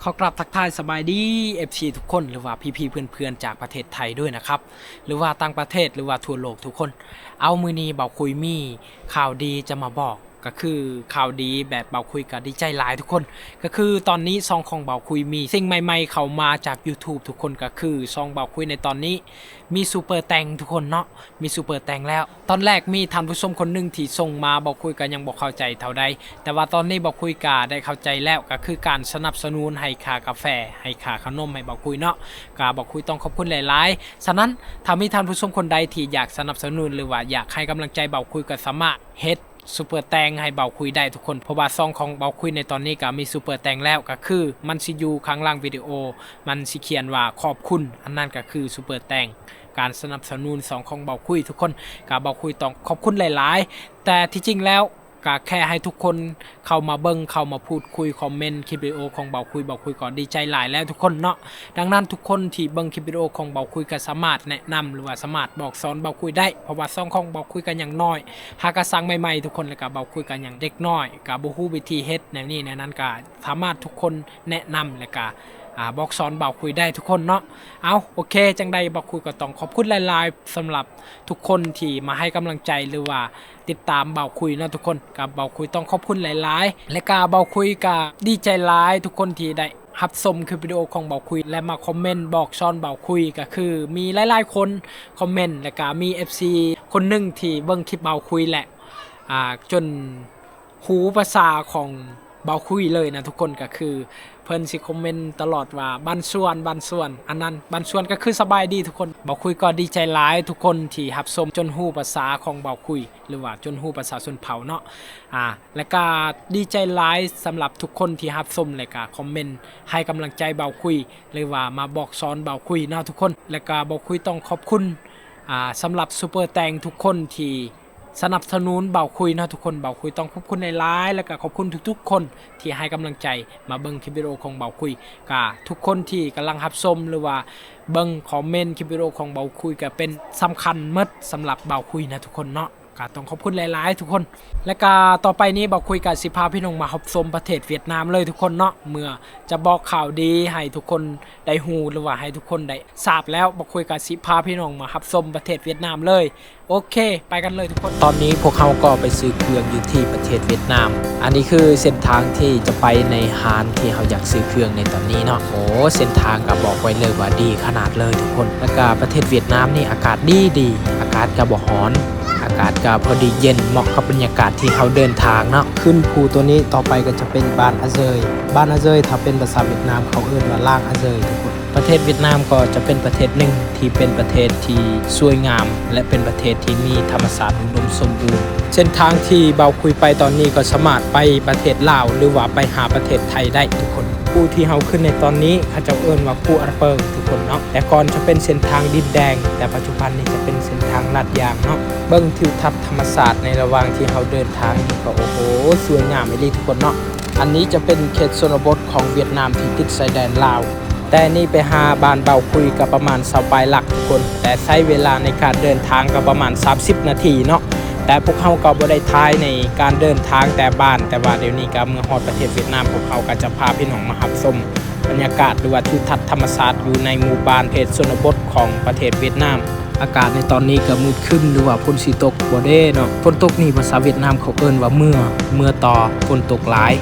ຂໍກາບທັກທາຍສະບາຍດີ ເອັຟຊີ ທຸກຄົນ ຫຼືວ່າພີ່ໆເພື່ອນໆຈາກປະເທດໄທດ້ວຍນະຄັບ ຫຼືວ່າຕ່າງປະເທດ ຫຼືວ່າທົ່ວໂລກທຸກຄົນ. ເອົາ ມື້ນີ້ບ່າວຄຸຍມີຂ່າວດີຈະມາບອກ ກະຄືຂ່າວດີແບບບ່າວຄຸຍກະດີໃຈຫຼາຍທຸກຄົນ. ກະຄືຕອນນີ້ຊ່ອງຂອງບ່າວຄຸຍມີສິ່ງໃໝ່ໆເຂົ້າມາຈາກ YouTube ທຸກຄົນ ກະຄືຊ່ອງບ່າວຄຸຍໃນຕອນນີ້ມີຊຸບເປີແຕັງທຸກຄົນເນາະ. ມີຊຸບເປີແຕັງແລ້ວ. ຕອນແລກມີທ່ານຜູ້ຊົມຄົນໜຶ່ງທີ່ສົ່ງມາ ບ່າວຄຸຍກະຍັງບໍ່ເຂົ້າໃຈເທົ່າໃດ, ແຕ່ວ່າຕອນນີ້ບ່າວຄຸຍກະໄດ້ເຂົ້າໃຈແລ້ວ ກະຄືການສະໜັບສະໜູນໃຫ້ຄ່າກາແຟ ໃຫ້ຄ່າຂະໜົມໃຫ້ບ່າວຄຸຍເນາະ. ກະບ່າວຄຸຍຕ້ອງຂອບຄຸນຫຼາຍໆ. ສະນັ້ນ ຖ້າມີທ່ານຜູ້ຊົມຄົນໃດທີ່ຢາກສະໜັບສະໜູນ ຫຼືວ່າຢາກໃຫ້ກຳລັງໃຈບ່າວຄຸຍ ກະສາມາດເຮັດຊຸບເປີແຕັງໃຫ້ບ່າວຄຸຍໄດ້ທຸກຄົນ, ເພາະວ່າຊ່ອງຂອງບ່າວຄຸຍໃນຕອນນີ້ກະມີຊຸບເປີແຕັງແລ້ວ ກະຄືມັນຊິຢູ່ຂ້າງຫຼັງວິດີໂອ ມັນຊິຂຽນວ່າຂອບຄຸນ, ອັນນັ້ນກະຄືຊຸບເປີແຕັງ ການສະໜັບສະໜູນຊ່ອງຂອງບ່າວຄຸຍທຸກຄົນ. ກະບ່າວຄຸຍຕ້ອງຂອບຄຸນຫຼາຍໆ, ແຕ່ທີ່ຈິງແລ້ວກະແຄ່ໃຫ້ທຸກຄົນເຂົ້າມາເບິ່ງ ເຂົ້າມາພູດຄຸຍ ຄອມເມັນຄລິບວິດີໂອຂອງບ່າວຄຸຍ ບ່າວຄຸຍກໍດີໃຈຫຼາຍແລ້ວທຸກຄົນເນາະ. ດັ່ງນັ້ນ ທຸກຄົນທີ່ເບິ່ງຄລິບວິດີໂອຂອງບ່າວຄຸຍກະສາມາດແນະນຳ ຫຼືວ່າສາມາດບອກສອນບ່າວຄຸຍໄດ້, ເພາະວ່າຊ່ອງຂອງບ່າວຄຸຍກະຍັງນ້ອຍ ຫາກະສ້າງໃໝ່ໆທຸກຄົນ, ແລ້ວກະບ່າວຄຸຍກະຍັງເດັກນ້ອຍ ກະບໍ່ຮູ້ວິທີເຮັດແນວນີ້ແນວນັ້ນ ກະສາມາດທຸກຄົນແນະນຳ ແລ້ວກະ ອາ ບອກສອນບ່າວຄຸຍໄດ້ທຸກຄົນເນາະ. ເອົາ ໂອເຄ ຈັ່ງໃດບ່າວຄຸຍກໍຕ້ອງຂອບຄຸນຫຼາຍໆ ສຳລັບທຸກຄົນທີ່ມາໃຫ້ກຳລັງໃຈ ຫຼືວ່າຕິດຕາມບ່າວຄຸຍເນາະທຸກຄົນ. ກະບ່າວຄຸຍຕ້ອງຂອບຄຸນຫຼາຍໆ ແລະກະບ່າວຄຸຍກະດີໃຈຫຼາຍທຸກຄົນທີ່ໄດ້ຮັບຊົມຄລິບວິດີໂອຂອງບ່າວຄຸຍ ແລະມາຄອມເມັນບອກສອນບ່າວຄຸຍ. ກະຄືມີຫຼາຍໆຄົນຄອມເມັນ ແລະກະມີເອັຟຊີຄົນໜຶ່ງທີ່ເບິ່ງຄລິບບ່າວຄຸຍ ແລະ ອາ ຈົນ ຮູ້ພາສາຂອງບ່າວຄຸຍເລີຍນະທຸກຄົນ. ກະຄືເພິ່ນຊິຄອມເມັນຕະຫຼອດວ່າ ບ້ານສວນ ບ້ານສວນ ອັນນັ້ນ ບ້ານສວນກະຄືສະບາຍດີທຸກຄົນ. ບ່າວຄຸຍກໍດີໃຈຫຼາຍທຸກຄົນທີ່ຮັບຊົມ ຈົນຮູ້ພາສາຂອງບ່າວຄຸຍ ຫຼືວ່າຈົນຮູ້ພາສາຊົນເຜົ່າເນາະ. ອາ ແລະກະດີໃຈຫຼາຍສຳລັບທຸກຄົນທີ່ຮັບຊົມ ແລະກະຄອມເມັນໃຫ້ກຳລັງໃຈບ່າວຄຸຍ ຫຼືວ່າມາບອກສອນບ່າວຄຸຍເນາະທຸກຄົນ. ແລະກະບ່າວຄຸຍຕ້ອງຂອບຄຸນ ອາ ສຳລັບຊຸບເປີແຕັງທຸກຄົນທີ່ ສະໜັບສະໜູນບ່າວຄຸຍເນາະທຸກຄົນ. ບ່າວຄຸຍຕ້ອງຂອບຄຸນຫຼາຍໆ ແລະກະຂອບຄຸນທຸກໆຄົນທີ່ໃຫ້ກຳລັງໃຈມາເບິ່ງຄລິບວິດີໂອຂອງບ່າວຄຸຍ. ກະທຸກຄົນທີ່ກຳລັງຮັບຊົມ ຫຼືວ່າເບິ່ງຄອມເມັນຄລິບວິດີໂອຂອງບ່າວຄຸຍ ກະເປັນສຳຄັນໝົດສຳລັບບ່າວຄຸຍນະທຸກຄົນເນາະ. ກະຕ້ອງຂອບຄຸນຫຼາຍໆທຸກຄົນ. ແລະກະຕໍ່ໄປນີ້ບ່າວຄຸຍກະຊິພາພີ່ນ້ອງມາຮັບຊົມປະເທດຫວຽດນາມເລີຍທຸກຄົນເນາະ. ເມື່ອຈະບອກຂ່າວດີໃຫ້ທຸກຄົນໄດ້ຮູ້ ຫຼືວ່າໃຫ້ທຸກຄົນໄດ້ ຊາບແລ້ວ ບ່າວຄຸຍກະຊິພາພີ່ນ້ອງມາຮັບຊົມປະເທດຫວຽດນາມເລີຍ. ໂອເຄ ໄປກັນເລີຍທຸກຄົນ. ຕອນນີ້ພວກເຮົາກໍໄປຊື້ເຄື່ອງຢູ່ທີ່ປະເທດຫວຽດນາມ. ອັນນີ້ຄືເສັ້ນທາງທີ່ຈະໄປໃນຮ້ານທີ່ເຮົາຢາກຊື້ເຄື່ອງໃນຕອນນີ້ເນາະ. ໂອ້ ເສັ້ນທາງກໍບອກໄວ້ເລີຍວ່າດີຂະໜາດເລີຍທຸກຄົນ. ແລ້ວກໍປະເທດຫວຽດນາມນີ້ອາກາດດີໆ, ອາກາດກໍບໍ່ຮ້ອນ, ອາກາດກໍພໍດີເຢັນ, ເໝາະກັບບັນຍາກາດທີ່ເຮົາເດີນທາງເນາະ. ຂຶ້ນພູຕົວນີ້ຕໍ່ໄປກໍຈະເປັນບ້ານອາເຈີຍ. ບ້ານອາເຈີຍ ຖ້າເປັນພາສາຫວຽດນາມ ເຂົາເອີ້ນວ່າລ່າງອາເຈີຍທຸກຄົນ. ປະເທດຫວຽດນາມກໍຈະເປັນປະເທດໜຶ່ງທີ່ເປັນປະເທດທີ່ສວຍງາມ ແລະ ເປັນປະເທດທີ່ມີທຳມະຊາດອຸດົມສົມບູນ. ເສັ້ນທາງທີ່ບ່າວຄຸຍໄປຕອນນີ້ກໍສາມາດໄປປະເທດລາວ ຫຼືວ່າໄປຫາປະເທດໄທໄດ້ທຸກຄົນ. ພູທີ່ເຮົາຂຶ້ນໃນຕອນນີ້ ເຂົາເຈົ້າເອີ້ນວ່າພູອາເປີງທຸກຄົນເນາະ. ແຕ່ກ່ອນຈະເປັນເສັ້ນທາງດິນແດງ, ແຕ່ປັດຈຸບັນນີ້ຈະເປັນເສັ້ນທາງລາດຢາງເນາະ. ເບິ່ງທິວທັດທຳມະຊາດໃນລະຫວ່າງທີ່ເຮົາເດີນທາງນີ້ກໍ ໂອ້ໂຫ ສວຍງາມອີ່ຫຼີທຸກຄົນເນາະ. ອັນນີ້ຈະເປັນເຂດຊົນນະບົດຂອງຫວຽດນາມທີ່ຕິດຊາຍແດນລາວ. ແຕ່ນີ້ໄປຫາບ້ານບ່າວຄຸຍກໍປະມານຊາວປາຍຫຼັກທຸກຄົນ, ແຕ່ໃຊ້ເວລາໃນການເດີນທາງກໍປະມານສາມສິບນາທີເນາະ. ແຕ່ພວກເຮົາກໍບໍ່ໄດ້ຖ່າຍໃນການເດີນທາງແຕ່ບ້ານ, ແຕ່ວ່າດຽວນີ້ກໍເມື່ອຮອດປະເທດຫວຽດນາມ, ພວກເຮົາກໍຈະພາພີ່ນ້ອງມາຮັບຊົມບັນຍາກາດ ຫຼືວ່າທິວທັດທຳມະຊາດຢູ່ໃນໝູ່ບ້ານເຂດຊົນນະບົດຂອງປະເທດຫວຽດນາມ. ອາກາດໃນຕອນນີ້ກໍມືດຄຶ້ມ ຫຼືວ່າຝົນຊິຕົກບໍ່ເດ້ເນາະ. ຝົນຕົກນີ້ພາສາຫວຽດນາມເຂົາເອີ້ນວ່າເມື່ອ, ເມື່ອຕໍ່ຝົນຕົກຫຼາຍ.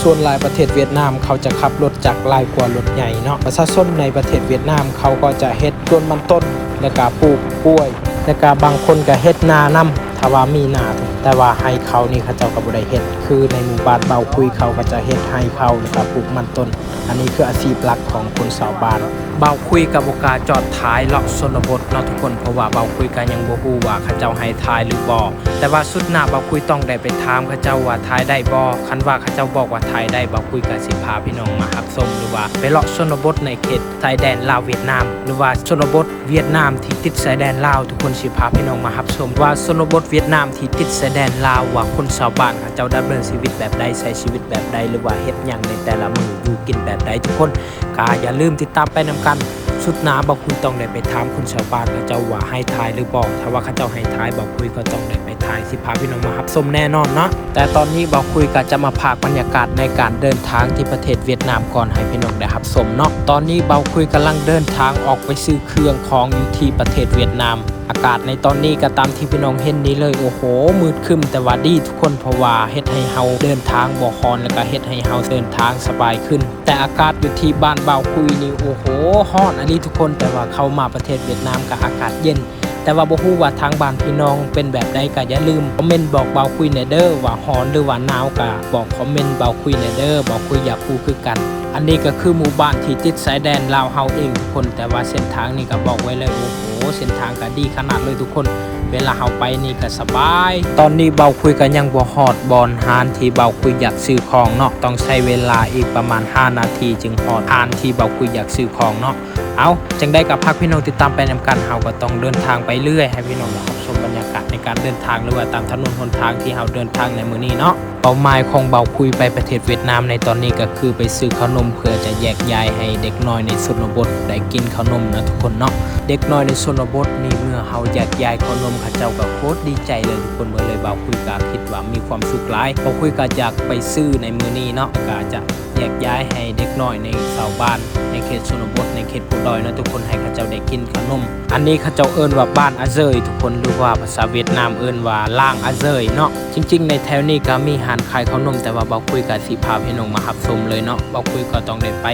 ສ່ວນຫຼາຍປະເທດຫວຽດນາມເຂົາຈະຂັບລົດຈັກຫຼາຍກວ່າລົດໃຫຍ່ເນາະ. ປະຊາຊົນໃນປະເທດຫວຽດນາມເຂົາກໍຈະເຮັດສວນມັນຕົ້ນ ແລະກະປູກກ້ວຍ ແລະກະບາງຄົນກະເຮັດນານຳ ຖ້າວ່າມີນາ. ແຕ່ວ່າໄຮ່ເຂົານີ້ເຂົາເຈົ້າກໍບໍ່ໄດ້ເຮັດ ຄືໃນໝູ່ບ້ານບ່າວຄຸຍ ເຂົາກໍຈະເຮັດໄຮ່ເຂົາ ແລະກະປູກມັນຕົ້ນ. ອັນນີ້ຄືອາຊີບຫຼັກຂອງຄົນຊາວບ້ານ. ບ່າວຄຸຍກໍບໍ່ກ້າຈອດຖ່າຍເລາະຊົນນະບົດເນາະທຸກຄົນ, ເພາະວ່າບ່າວຄຸຍກໍຍັງບໍ່ຮູ້ວ່າເຂົາເຈົ້າໃຫ້ຖ່າຍຫຼືບໍ່. ແຕ່ວ່າຊຸດໜ້າບ່າວຄຸຍຕ້ອງໄດ້ໄປຖາມເຂົາເຈົ້າວ່າຖ່າຍໄດ້ບໍ່. ຄັນວ່າເຂົາເຈົ້າບອກວ່າຖ່າຍໄດ້, ບ່າວຄຸຍກໍຊິພາພີ່ນ້ອງມາຮັບຊົມ ຫຼືວ່າໄປເລາະຊົນນະບົດໃນເຂດຊາຍແດນລາວຫວຽດນາມ ຫຼືວ່າຊົນນະບົດຫວຽດນາມທີ່ຕິດຊາຍແດນລາວ. ທຸກຄົນ ຊິພາພີ່ນ້ອງມາຮັບຊົມວ່າຊົນນະບົດຫວຽດນາມທີ່ຕິດຊາຍແດນລາວ ວ່າຄົນຊາວບ້ານເຂົາເຈົ້າດຳເນີນຊີວິດແບບໃດ, ໃຊ້ຊີວິດແບບໃດ ຫຼືວ່າເຮັດຫຍັງໃນແຕ່ລະມື້, ຢູ່ກິນແບບໃດ. ທຸກຄົນກໍຢ່າລືມຕິດຕາມໄປນຳກັນ. ຊຸດໜ້າບ່າວຄຸຍຕ້ອງໄດ້ໄປຖາມຄົນຊາວບ້ານເຂົາເຈົ້າວ່າໃຫ້ຖ່າຍຫຼືບໍ່. ຖ້າວ່າເຂົາເຈົ້າໃຫ້ຖ່າຍ, ບ່າວຄຸຍກໍຕ້ອງໄດ້ໄປຖ ໃຫ້ ຊິພາພີ່ນ້ອງມາຮັບຊົມແນ່ນອນເນາະ. ແຕ່ຕອນນີ້ບ່າວຄຸຍກໍຈະມາພາກບັນຍາກາດໃນການເດີນທາງທີ່ປະເທດຫວຽດນາມກ່ອນ ໃຫ້ພີ່ນ້ອງໄດ້ຮັບຊົມເນາະ. ຕອນນີ້ບ່າວຄຸຍກຳລັງເດີນທາງອອກໄປຊື້ເຄື່ອງຂອງຢູ່ທີ່ປະເທດຫວຽດນາມ. ອາກາດໃນຕອນນີ້ກໍຕາມທີ່ພີ່ນ້ອງເຫັນນີ້ເລີຍ ໂອ້ໂຫ ມືດຄຶ້ມ ແຕ່ວ່າດີທຸກຄົນ ເພາະວ່າເຮັດໃຫ້ເຮົາເດີນທາງບໍ່ຮ້ອນ ແລ້ວກໍເຮັດໃຫ້ເຮົາເດີນທາງສະບາຍຂຶ້ນ. ແຕ່ອາກາດຢູ່ທີ່ບ້ານບ່າວຄຸຍນີ້ ໂອ້ໂຫ ຮ້ອນອີ່ຫຼີທຸກຄົນ ແຕ່ວ່າເຂົ້າມາປະເທດຫວຽດນາມກໍອາກາດເຢັນ. ແຕ່ວ່າບໍ່ຮູ້ວ່າທາງບ້ານພີ່ນ້ອງເປັນແບບໃດ ກໍຢ່າລືມຄອມເມັນບອກບ່າວຄຸຍແດ່ເດີ ວ່າຮ້ອນຫຼືວ່າໜາວ ກໍບອກຄອມເມັນບ່າວຄຸຍແດ່ເດີ ບ່າວຄຸຍຢາກຮູ້ຄືກັນ. ອັນນີ້ກໍຄືໝູ່ບ້ານທີ່ຕິດຊາຍແດນລາວເຮົາເອງທຸກຄົນ ແຕ່ວ່າເສັ້ນທາງນີ້ກໍບອກໄວ້ເລີຍ ໂອ້ໂຫ ເສັ້ນທາງກໍດີຂະໜາດເລີຍທຸກຄົນ ເວລາເຮົາໄປນີ້ກໍສະບາຍ. ຕອນນີ້ບ່າວຄຸຍກໍຍັງບໍ່ຮອດບ່ອນຮ້ານທີ່ບ່າວຄຸຍຢາກຊື້ຂອງເນາະ ຕ້ອງໃຊ້ເວລາອີກປະມານຫ້ານາທີຈຶ່ງຮອດຮ້ານທີ່ບ່າວຄຸຍຢາກຊື້ຂອງເນາະ. ເອົາ ຈັ່ງໃດກໍຝາກພີ່ນ້ອງຕິດຕາມໄປນຳກັນ ເຮົາກໍຕ້ອງເດີນທາງໄປເລື້ອຍ ໃຫ້ພີ່ນ້ອງໄດ້ຮັບຊົມບັນຍາກາດໃນການເດີນທາງ ຫຼືວ່າຕາມຖະໜົນຫົນທາງທີ່ເຮົາເດີນທາງໃນມື້ນີ້ເນາະ. ເປົ້າໝາຍຂອງບ່າວຄຸຍໄປປະເທດຫວຽດນາມໃນຕອນນີ້ກໍຄືໄປຊື້ເຂົ້າໜົມ ເພື່ອຈະແຍກຍ້າຍໃຫ້ເດັກນ້ອຍໃນຊົນນະບົດໄດ້ກິນເຂົ້າໜົມນະທຸກຄົນເນາະ. ເດັກນ້ອຍໃນຊົນນະບົດນີ້ ເມື່ອເຮົາແຍກຍ້າຍເຂົ້າໜົມ ເຂົາເຈົ້າກໍໂຄດດີໃຈເລີຍທຸກຄົນເບິ່ງເລີຍ. ບ່າວຄຸຍກໍຄິດວ່າມີຄວາມສຸກຫຼາຍ ບ່າວຄຸຍກໍຢາກໄປຊື້ໃນມື້ນີ້ເນາະ ກໍຈະ ແຍກຍ້າຍໃຫ້ເດັກນ້ອຍໃນຊາວບ້ານໃນເຂດຊົນນະບົດ ໃນເຂດພູດອຍເນາະທຸກຄົນ ໃຫ້ເຂົາເຈົ້າໄດ້ກິນເຂົ້າໜົມ. ອັນນີ້ເຂົາເຈົ້າເອີ້ນວ່າບ້ານອາເຈີຍທຸກຄົນ ຫຼືວ່າພາສາຫວຽດນາມເອີ້ນວ່າລ່າງອາເຈີຍເນາະ. ຈິງໆໃນແຖວນີ້ກໍມີຮ້ານຂາຍເຂົ້າໜົມ ແຕ່ວ່າບ່າວຄຸຍກໍຊິພາພີ່ນ້ອງມາຮັບຊົມເລີຍເນາະ. ບ່າວຄຸຍກໍຕ້ອງໄດ້ໄປ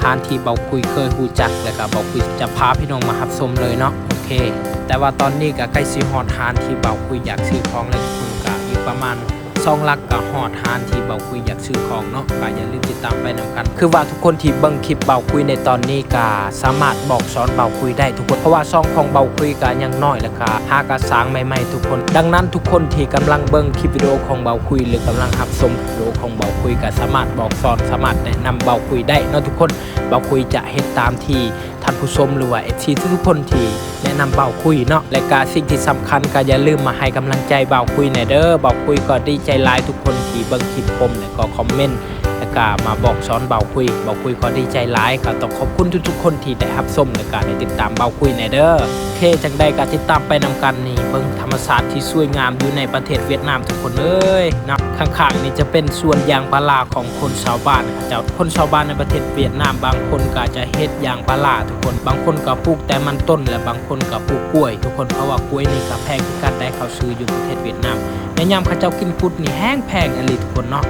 ຮ້ານທີ່ບ່າວຄຸຍເຄີຍຮູ້ຈັກ ແລ້ວກໍບ່າວຄຸຍຈະພາພີ່ນ້ອງມາຮັບຊົມເລີຍເນາະ. ໂອເຄ ແຕ່ວ່າຕອນນີ້ກໍໃກ້ຊິຮອດຮ້ານທີ່ບ່າວຄຸຍຢາກຊື້ຂອງແລ້ວທຸກຄົນ ກໍອີກປະມານ ສອງຫຼັກກໍຮອດຮ້ານທີ່ບ່າວຄຸຍຢາກຊື້ຂອງເນາະ. ກໍຢ່າລືມຕິດຕາມໄປນຳກັນ ຄືວ່າທຸກຄົນທີ່ເບິ່ງຄລິບບ່າວຄຸຍໃນຕອນນີ້ກໍສາມາດບອກສອນບ່າວຄຸຍໄດ້ທຸກຄົນ ເພາະວ່າຊ່ອງຂອງບ່າວຄຸຍກໍຍັງນ້ອຍ ແລ້ວກໍຫາກໍສ້າງໃໝ່ໆທຸກຄົນ. ດັ່ງນັ້ນທຸກຄົນທີ່ກຳລັງເບິ່ງຄລິບວິດີໂອຂອງບ່າວຄຸຍ ຫຼືກຳລັງຮັບຊົມຄລິບວິດີໂອຂອງບ່າວຄຸຍ ກໍສາມາດບອກສອນ ສາມາດແນະນຳບ່າວຄຸຍໄດ້ເນາະທຸກຄົນ. ບ່າວຄຸຍຈະເຮັດຕາມທີ່ ທ່ານຜູ້ຊົມ ຫຼືວ່າເອັຟຊີທຸກໆຄົນທີ່ແນະນຳບ່າວຄຸຍເນາະ. ແລະກະສິ່ງທີ່ສຳຄັນກະຢ່າລືມມາໃຫ້ກຳລັງໃຈບ່າວຄຸຍແດ່ເດີ. ບ່າວຄຸຍກໍດີໃຈຫຼາຍທຸກຄົນທີ່ເບິ່ງຄລິບຜົມ ແລະກໍຄອມເມັນ ແລະກະມາບອກສອນບ່າວຄຸຍ. ບ່າວຄຸຍກໍດີໃຈຫຼາຍ ກໍຕ້ອງຂອບຄຸນທຸກໆຄົນທີ່ໄດ້ຮັບຊົມ ແລະກະໄດ້ຕິດຕາມບ່າວຄຸຍແດ່ເດີ. ໂອເຄ ຈັ່ງໃດກໍຕິດຕາມໄປນຳກັນນີ້ ເບິ່ງທຳມະຊາດທີ່ສວຍງາມຢູ່ໃນປະເທດຫວຽດນາມທຸກຄົນເອີຍເນາະ. ຂ້າງໆນີ້ຈະເປັນສວນຢາງພາລາຂອງ ຄົນຊາວບ້ານເຂົາເຈົ້າ ຄົນຊາວບ້ານໃນປະເທດຫວຽດນາມ ບາງຄົນກໍຈະເຮັດຢາງພາລາທຸກຄົນ ບາງຄົນກໍປູກແຕ່ມັນຕົ້ນ ແລະບາງຄົນກໍປູກກ້ວຍທຸກຄົນ ເພາະວ່າກ້ວຍນີ້ກໍແພງຄືກັນໄດ໋ ເຂົ້າຊື້ຢູ່ປະເທດຫວຽດນາມ ໃນຍາມເຂົາເຈົ້າກິນກຸດນີ້ແຮງແພງອີ່ຫຼີທຸກຄົນເນາະ.